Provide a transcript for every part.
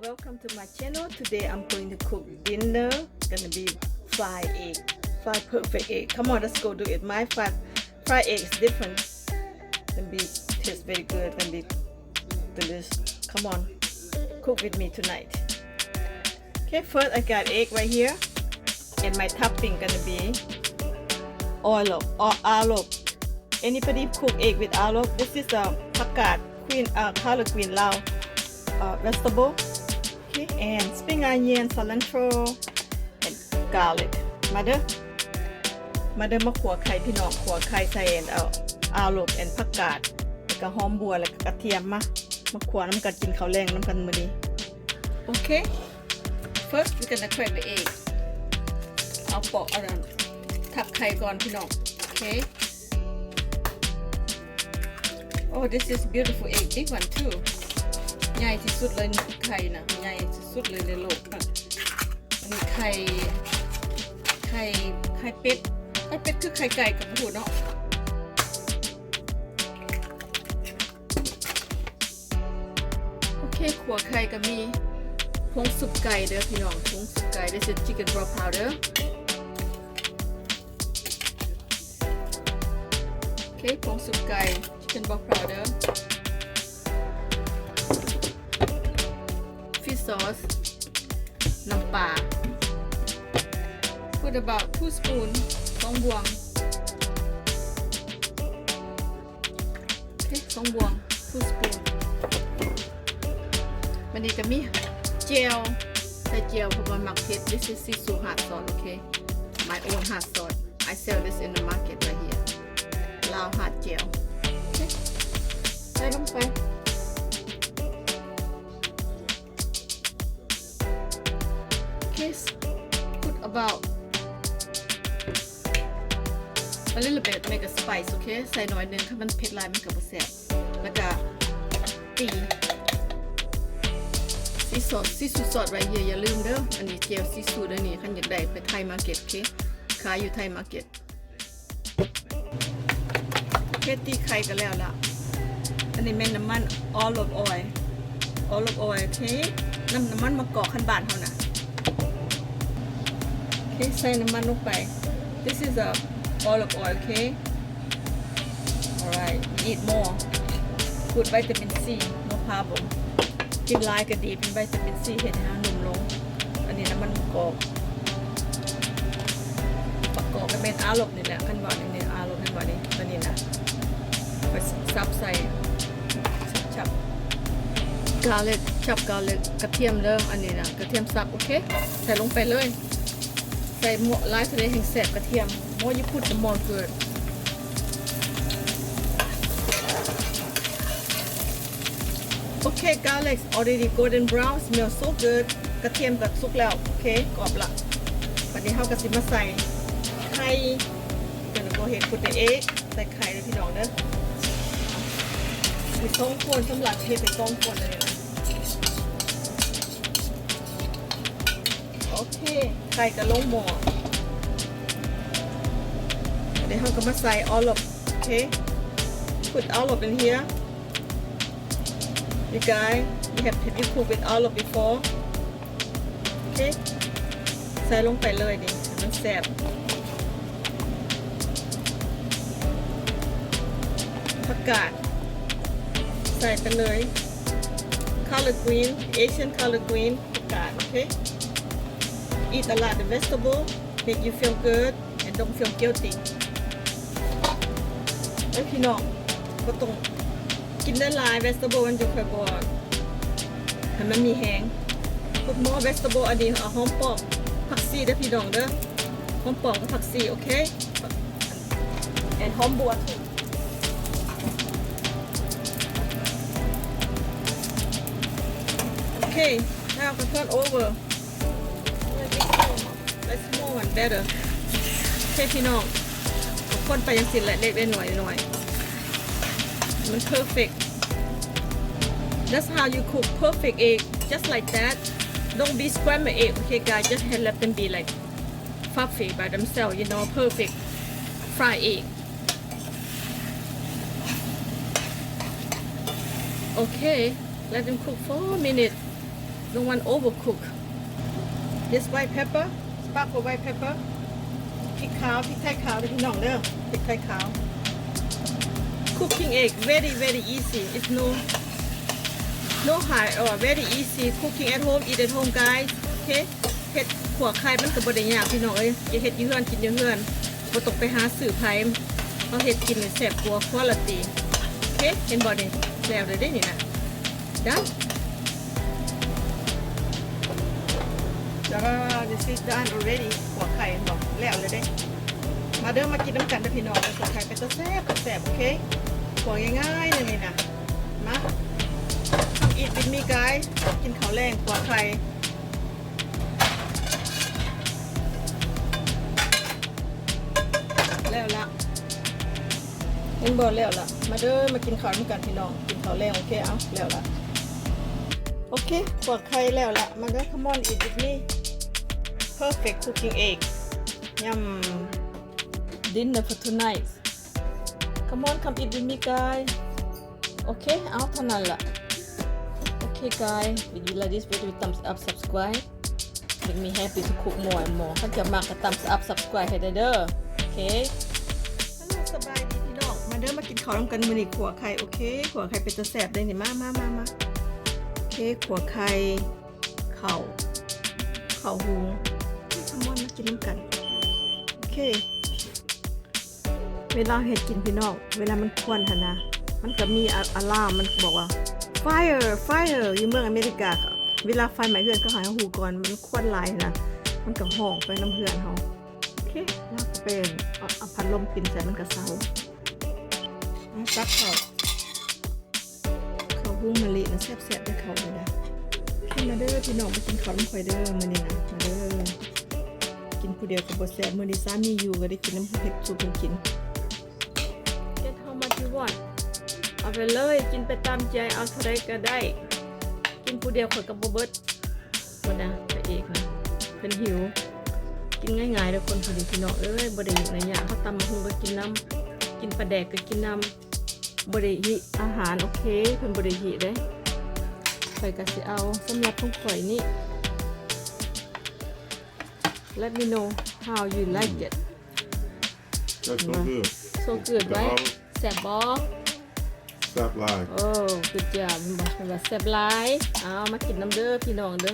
Welcome to my channel. Today I'm going to cook dinner. Gonna be fry egg, fry perfect egg. Come on, let's go do it. My fry, fry egg is different. Gonna be taste very good. Gonna be delicious. Come on, cook with me tonight. Okay, first I got egg right here, and my topping gonna be olive or olive. Anybody cook egg with olive? This is a ຜັກກາດ green, uh, collard green ລາວ uh, vegetable. Okay, and spring onion, cilantro, and garlic. ມາເດີ ມາເດີ ມາຂົ້ວໄຂ່ພີ່ນ້ອງ ຂົ້ວໄຂ່ໃສ່ and ເອົາ olive and ຜັກກາດ ແລ້ວກໍຫອມບົວ ແລ້ວກໍກະທຽມ ມາ ມາຂົ້ວນຳກັນ ກິນເຂົ້າແລງນຳກັນມື້ນີ້. Okay, first we're gonna crack the egg. ເອົາປອກ ເອົານັ້ນ ທັບໄຂ່ກ່ອນພີ່ນ້ອງ. Okay. Oh, this is beautiful egg, big one too. ໃຫຍ່ທີ່ສຸດເລີຍ ໄຂ່ນະ ໃຫຍ່ທີ່ສຸດເລີຍໃນໂລກນະ. ອັນນີ້ໄຂ່ ໄຂ່ ໄຂ່ເປັດ ໄຂ່ເປັດຄືໄຂ່ໄກ່ກໍບໍ່ຮູ້ເນາະ. ໂອເຄ ຂົ້ວໄຂ່ກໍມີ ຜົງຊຸບໄກ່ເດີພີ່ນ້ອງ ຜົງຊຸບໄກ່ This is chicken broth powder. ໂອເຄ ຜົງຊຸບໄກ່ chicken broth powder, fish sauce, ນ້ຳປາ put about two spoon ສອງບ່ວງ. ໂອເຄ ສອງບ່ວງ two spoon. ບັດນີ້ກໍມີແຈ່ວ ໃສ່ແຈ່ວ ເພາະວ່າມັກເຜັດ. This is sea salt hot sauce, okay? My own hot sauce. I sell this in the market right here. ລາວ hot ແຈ່ວ. ໂອເຄ ໃສ່ລົງໄປ. Okay, put about a little bit, make a spice, okay? ໃສ່ໜ້ອຍໜຶ່ງ ຄັນມັນເຜັດຫຼາຍມັນກໍບໍ່ແຊບ. ແລ້ວກໍຕີ sea salt, sea salt sauce right here. ຢ່າລືມເດີ ອັນນີ້ແຈ່ວ sea salt ເດີນີ້. ຄັນຢາກໄດ້ໄປໄທມາເກັດ, ໂອເຄ? ຂາຍຢູ່ໄທມາເກັດ. ໂອເຄ ຕີໄຂ່ກໍແລ້ວລະ. ອັນນີ້ແມ່ນນ້ຳມັນ olive oil, olive oil, ໂອເຄ ນ້ຳ ນ້ຳມັນມະກອກ ຄັນບ້ານເຮົານະ. ໂອເຄ ໃສ່ນ້ຳມັນລົງໄປ. This is a olive oil, ໂອເຄ. Alright, eat more. Good vitamin C, no problem. ກິນຫຼາຍກໍດີ ເປັນໄວຕາມິນຊີ ເຮັດໃຫ້ເຮົາໜຸ່ມລົງ. ອັນນີ້ນ້ຳມັນມະກອກ ມະກອກກໍແມ່ນອາລົບນີ້ແຫຼະ ຄັນວ່ານີ້ ອາລົບແມ່ນບໍ່ນີ້ ຕົວນີ້ນະ ໄປສັບໃສ່ ສັບໆ ກາລິກ ສັບກາລິກ ກະທຽມເດີ ອັນນີ້ນະ ກະທຽມສັບ ໂອເຄ ໃສ່ລົງໄປເລີຍ. ໃສ່ໝວກຫຼາຍເທົ່າໃດແຮ່ງແຊບກະທຽມ More you put, the more good. Okay, garlic already golden brown, smells so good. ກະທຽມກໍສຸກແລ້ວ ໂອເຄ ກອບລະ. ບັດນີ້ເຮົາກໍຊິມາໃສ່ໄຂ່ Gonna go ahead put the egg. ໃສ່ໄຂ່ເດີພີ່ນ້ອງເດີ. ມີສອງຄົນ ສຳລັບເຮັດໃຫ້ສອງຄົນເລີຍນະ. ໂອເຄ ໄຂ່ກໍລົງໝໍ້. ດຽວເຮົາກໍມາໃສ່ອອລິບ ໂອເຄ put olive in here. You guys, you have, have you cooked with olive before? ໂອເຄ ໃສ່ລົງໄປເລີຍນີ້ ມັນແຊບ. ຜັກກາດ ໃສ່ໄປເລີຍ collard green, Asian collard green. ການ ໂອເຄ eat a lot of vegetable, make you feel good and don't feel guilty. ເອີ ພີ່ນ້ອງ ບໍ່ຕ້ອງກິນຫຼາຍໆ vegetable ມັນຈະຄ່ອຍບໍ່ ໃຫ້ມັນມີແຮງ. Put more vegetable. ອັນນີ້ເອົາຫອມປ້ອມ ຜັກຊີເດີພີ່ນ້ອງເດີ ຫອມປ້ອມກັບຜັກຊີ ໂອເຄ and ຫອມບົວ too. Okay, now ກໍ turn over. Let's more and better. ໂອເຄ ພີ່ນ້ອງ ຄົນໄປຈັ່ງຊີ້ແຫຼະ ເລັກໆນ້ອຍໆ ມັນ perfect. That's how you cook perfect egg, just like that. Don't be scramble egg, okay guys, just let them be like fluffy by themselves, you know, perfect fry egg. Okay, let them cook for a minute. Don't want overcook. This white pepper, sparkle white pepper. ພິກຂາວ, ພິກໄທຂາວເດີພີ່ນ້ອງເດີ, ພິກໄທຂາວ. Cooking egg very, very easy. It's no, no hard or very easy. Cooking at home, eat at home, guys. ໂອເຄ ເຮັດຂົ້ວໄຂ່ມັນກໍບໍ່ໄດ້ຍາກພີ່ນ້ອງເອີຍ, ຈະເຮັດຢູ່ເຮືອນ ກິນຢູ່ເຮືອນ ບໍ່ຕ້ອງໄປຫາຊື້ໃຜ, ເຮົາເຮັດກິນນີ້ແຊບກວ່າ quality. ໂອເຄ ເຫັນບໍ່ນີ້ ແລ້ວເດ້ນີ້ນະ. Done. ແລ້ວກໍ this is done already. ຂົ້ວໄຂ່ເຫັນບໍ່ ແລ້ວເລີຍເດ້. ມາເດີ ມາກິນນຳກັນເດີພີ່ນ້ອງເດີ. ຂົ້ວໄຂ່ເປັນຕາແຊບ ຕາແຊບ. ໂອເຄ ຂົ້ວງ່າຍໆ ນີ້ນະ. ມາ come eat with me, guys. ກິນເຂົ້າແລງ ຂົ້ວໄຂ່. ແລ້ວລະ ເຫັນບໍ່ ແລ້ວລະ. ມາເດີ ມາກິນເຂົ້ານຳກັນພີ່ນ້ອງ ກິນເຂົ້າແລງ. ໂອເຄ ເອົາ ແລ້ວລະ. ໂອເຄ ຂົ້ວໄຂ່ແລ້ວລະ. ມາເດີ come on, eat with me. Perfect cooking egg. Yum. Dinner for tonight. Come on, come eat with me, guys. ໂອເຄ ເອົາເທົ່ານັ້ນລະ. ໂອເຄ guys, if you like this video, thumbs up, subscribe. Make me happy to cook more and more. ຄັນຈະມັກກໍ thumbs up, subscribe ໃຫ້ແດ່ເດີ. ໂອເຄ Hello ສະບາຍດີພີ່ນ້ອງ. ມາເດີ ມາກິນເຂົ້ານຳກັນມື້ນີ້. ຂົ້ວໄຂ່. ໂອເຄ ຂົ້ວໄຂ່ເປັນຕາແຊບເດ້ນີ້. ມາ ມາ ມາ ມາ. ໂອເຄ ຂົ້ວໄຂ່ ເຂົ້າ ເຂົ້າຫຸງ. ເອີ come on ມາກິນນຳກັນ. ໂອເຄ ເວລາເຮັດກິນພີ່ນ້ອງ ເວລາມັນຄວັນຫັ້ນນະ ມັນກໍມີອາ ອາລາມ ມັນບອກວ່າ fire fire ຢູ່ເມືອງອາເມລິກາ. ເວລາໄຟໄໝ້ເຮືອນ ເຂົາໃຫ້ເຮົາຮູ້ກ່ອນ ມັນຄວັນຫຼາຍຫັ້ນນະ ມັນກໍຮ້ອງໄປນຳເຮືອນເຮົາ. ໂອເຄ ລາວກໍໄປເອົາ ເອົາພັດລົມປິ່ນໃສ່ ມັນກໍເຊົາ. ມາຕັກເຂົ້າ ເຂົ້າຫຸງມະລິນະ ແຊບໆ ເດ້ເຂົ້ານີ້ນະ. ມາເດີພີ່ນ້ອງ ມາກິນເຂົ້ານຳຂ້ອຍເດີມື້ນີ້ນະ. ມາເດີ ກິນຜູ້ດຽວກໍບໍ່ແຊບ. ມື້ນີ້ສາມີຢູ່ ກໍໄດ້ກິນນຳ ເຮັດສູ່ເພິ່ນກິນ. Get how much you want. ເອົາໄປເລີຍ ກິນໄປຕາມໃຈ ເອົາເທົ່າໃດກໍໄດ້. ກິນຜູ້ດຽວຂ້ອຍກໍບໍ່ເບິດ. ບໍ່ນະ ພະເອກນະ ເພິ່ນຫິວ. ກິນງ່າຍໆ ເດີຄົນຜູ້ນີ້ພີ່ນ້ອງເອີຍ. ບໍ່ໄດ້ຫຍຸ້ງໄດ້ຍາກ. ເຮົາຕຳບັກຫຸ່ງກໍກິນນຳ ກິນປາແດກກໍກິນນຳ. ບໍ່ໄດ້ຫິອາຫານ. ໂອເຄ ເພິ່ນບໍ່ໄດ້ຫິເດ້. ຂ້ອຍກໍຊິເອົາສຳລັບຂອງຂ້ອຍນີ້. Let me know how you like it. That's so good. So good, right? ແຊບບໍ່? ແຊບຫຼາຍ. ໂອ້ good job. ເຫັນບໍ່ ເພິ່ນວ່າແຊບຫຼາຍ. ເອົາ ມາກິນນຳເດີພີ່ນ້ອງເດີ.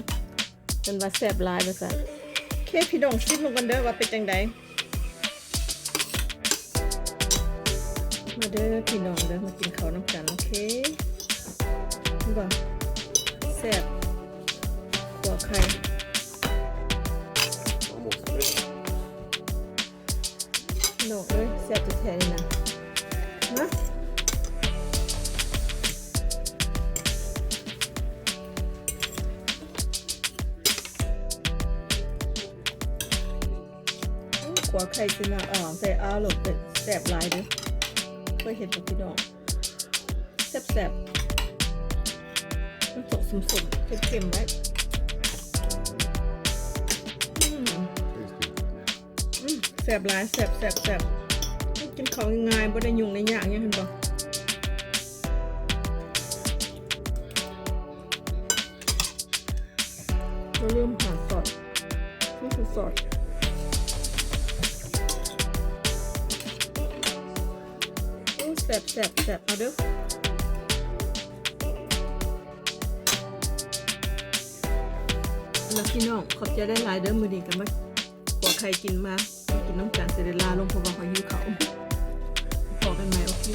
ເພິ່ນວ່າແຊບຫຼາຍວ່າຊັ້ນ. ໂອເຄ ພີ່ນ້ອງ ຊິມເບິ່ງກ່ອນເດີວ່າເປັນຈັ່ງໃດ. ມາເດີພີ່ນ້ອງເດີ ມາກິນເຂົ້ານຳກັນ. ໂອເຄ ເຫັນບໍ່ ແຊບ ຂົ້ວໄຂ່. Almost finished. ພີ່ນ້ອງເອີຍ ແຊບແທ້ໆ ນີ້ນະ. ມາ ໂອ້ ຂົ້ວໄຂ່ໃສ່ໜ້າອອກ ໃສ່ອາລົດ ແຊບຫຼາຍເດີ. ເຄີຍເຫັນບໍ່ພີ່ນ້ອງ? ແຊບໆ ນ້ຳຕົກສົ້ມໆ ເຄັມໆ ໄວ້. ອືມ Tasty. ອືມ ແຊບຫຼາຍ ແຊບໆໆ. ກິນເຂົ້າງ່າຍໆ ບໍ່ໄດ້ຫຍຸ້ງໄດ້ຍາກຫຍັງ ເຫັນບໍ່? ຢ່າລືມຫາຊອດ ນີ້ຄືຊອດ. ໂອ້ ແຊບໆໆ ເອົາເດີ. ແລ້ວພີ່ນ້ອງ ຂອບໃຈຫຼາຍໆເດີ. ມື້ນີ້ກໍມາຂົ້ວໄຂ່ກິນ ມາ ມາກິນນຳກັນ ຊິໄດ້ລາລົງ ເພາະວ່າຂ້ອຍຫິວເຂົ້າ. ພໍ້ກັນໃໝ່. ໂອເຄ